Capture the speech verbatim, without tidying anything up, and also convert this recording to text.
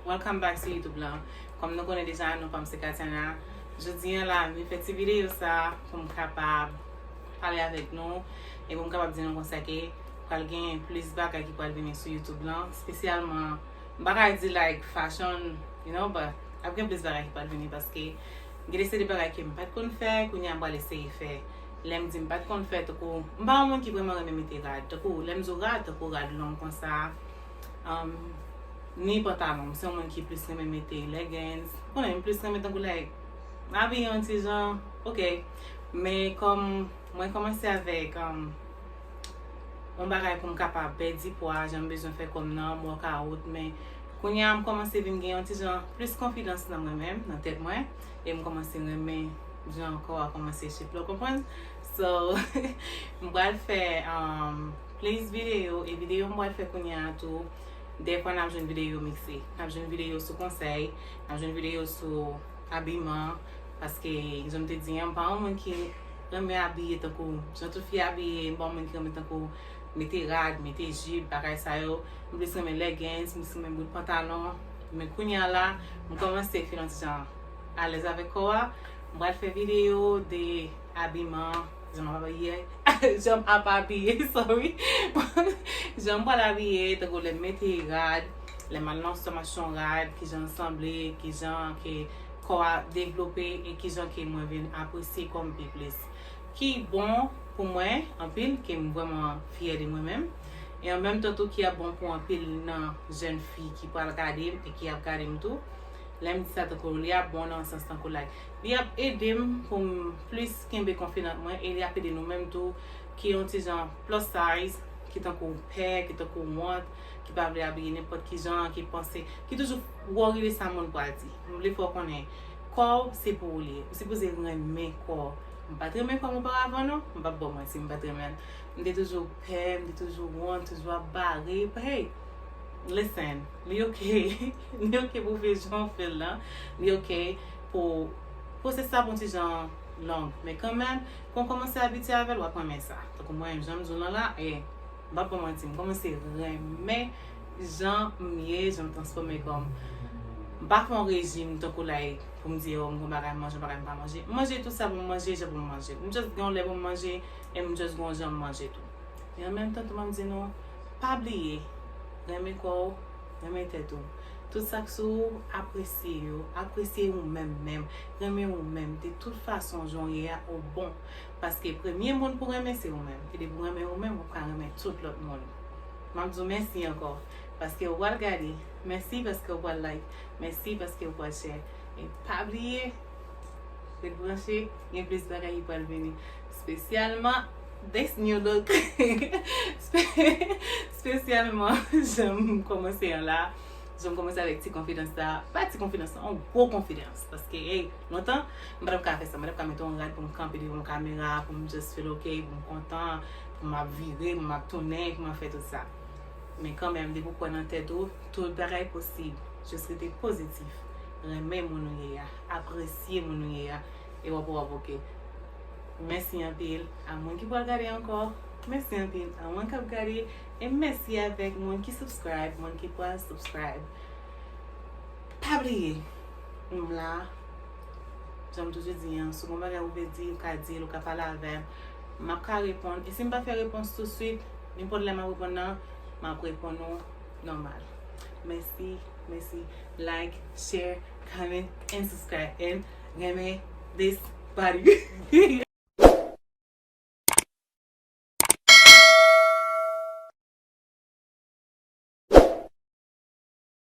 Welcome back to YouTube lan. Kòm nou konnen deja, non pa m se Katiana. Jodi an la, m vin fè ti videyo sa pou m kapab pale avèk nou e pou m kapab di nou konsa ke pral gen plis bagay ki pral vini sou YouTube lan, espesyalman, m pa ka di like fashion, you know, but ap gen plis bagay ki pral vini paske gen de se de bagay ke m pa t konn fè, kounye a m pral eseye fè. Lè m di m pa t konn fè, tankou, m pa yon moun ki vrèman renmen mete rad. Tankou, lè m di w rad, tankou rad long konsa, um, ni pantalon. M se yon moun ki plis renmen mete leggings. Ou konnen, m plis renmen tankou, like, m abiye yon ti jan, ok. Men kòm mwen kòmanse avèk, um, yon bagay pou m kapab pèdi pwa, jan m bezwen fè kò m nan, m workout, men kounye a m kòmanse vin gen yon ti jan plis konfidans nan mwen menm, nan tèt mwen, e m kòmanse renmen jan kò a kòmanse shape la, w konprann? So, m pral fè, um, plis videyo, e videyo m pral fè kounye a tou, dèfwa n ap jwenn videyo mikse. N ap jwenn videyo sou konsèy, n ap jwenn videyo sou abiman, paske, jan m te di an, m pa yon moun ki renmen abiye tankou jan tout fi abiye, m pa yon moun ki renmen tankou mete rad, mete jip, bagay sa yo. M plis renmen leggings, m plis renmen bout pantalon. Men kounye a la, m kòmanse fè yon ti jan alèz avèk kò a. M pral fè videyo de abiman, jan m ap abiye, jan m ap abiye, sorry. Jan m pral abiye, tankou lè m mete rad, lè m al nan sò m achte yon rad, kijan l sanble, kijan ke kò a devlope e kijan ke mwen vin apresye kò m pi plis. Ki bon pou mwen anpil, ke m vrèman fyè de mwen menm. E an menm tan tou ki ap bon pou anpil nan jèn fi ki pral gade m e ki ap gade m tou. Lè m di sa tankou li ap bon nan sans tankou like. Li ap ede m pou m plis kenbe konfidans mwen e li ap ede nou menm tou ki yon ti jan plus size, ki tankou pè, ki tankou wont, ki pa vle abiye nenpòt ki jan, ki panse, ki toujou worry de sa moun pral di. M vle fè w konnen, kò w se pou ou li ye. Ou sipoze renmen kò w. M pa t renmen kò m oparavan non, m p ap ba w manti, m pa t renmen l. M te toujou pè, m te toujou wont, toujou ap bare. Hey, listen, li ok. Li ok pou w fè jan w fè l lan. Li ok pou pwosès la pou yon ti jan long. Men kanmenm, kon w kòmanse abitye avè l, w ap renmen sa. Tankou mwen, jan m di w lan la, e, m p ap ba w manti, m kòmanse renmen jan m ye, jan m transfòme kò m. M pa fè yon rejim tankou like pou m di, oh, m gon bagay m manje, yon bagay m pa manje. M manje tout sa pou m manje, jan pou m manje. M just gen yon lè pou m manje, e m just gen yon jan m manje tou. E an menm tan tou, m ap di nou, pa bliye, renmen kò w, renmen tèt ou. Tout sa k sou ou, apresye yo, apresye ou menm menm, renmen ou menm. De tout fason, jan w ye a, ou bon. Paske premye moun pou renmen, se ou menm. E depi w renmen ou menm, w ap ka renmen tout lòt moun. M ap di w mèsi ankò, paske w pral gade. Mèsi paske w pral like. Mèsi paske w pral share. E pa bliye, ret branche, gen plis bagay ki pral vini. Espesyalman, this new look. Espe-, espesyalman, jan m kòmanse an la. Jan m kòmanse avèk ti konfidans la. Pa ti konfidans la, yon gwo konfidans. Paske, hey, lontan, m pa t ap ka fè sa. M pa t ap ka mete yon rad pou m kanpe devan yon kamera, pou m just feel ok, pou m kontan, pou m ap vire, pou m ap tounen, pou m ap fè tout sa. Men kanmenm, depi w kwè nan tèt ou, tout bagay posib. Just rete pozitif. Renmen moun ou ye a. Apresye moun ou ye a. E w ap, w ap ok. Mèsi anpil a moun ki pral gade ankò. Mèsi anpil a moun k ap gade. E mèsi avèk moun ki subscribe, moun ki pral subscribe. Pa bliye, m la. Jan m toujou di an, si w gen bagay ou vle di, ou ka di l, ou ka pale avè m. M ap ka reponn. E si m pa fè repons touswit, nenpòt lè m ap reponn nan, m ap reponn ou nòmal. Mèsi, mèsi. Like, share, comment, and subscribe. And renmen this body.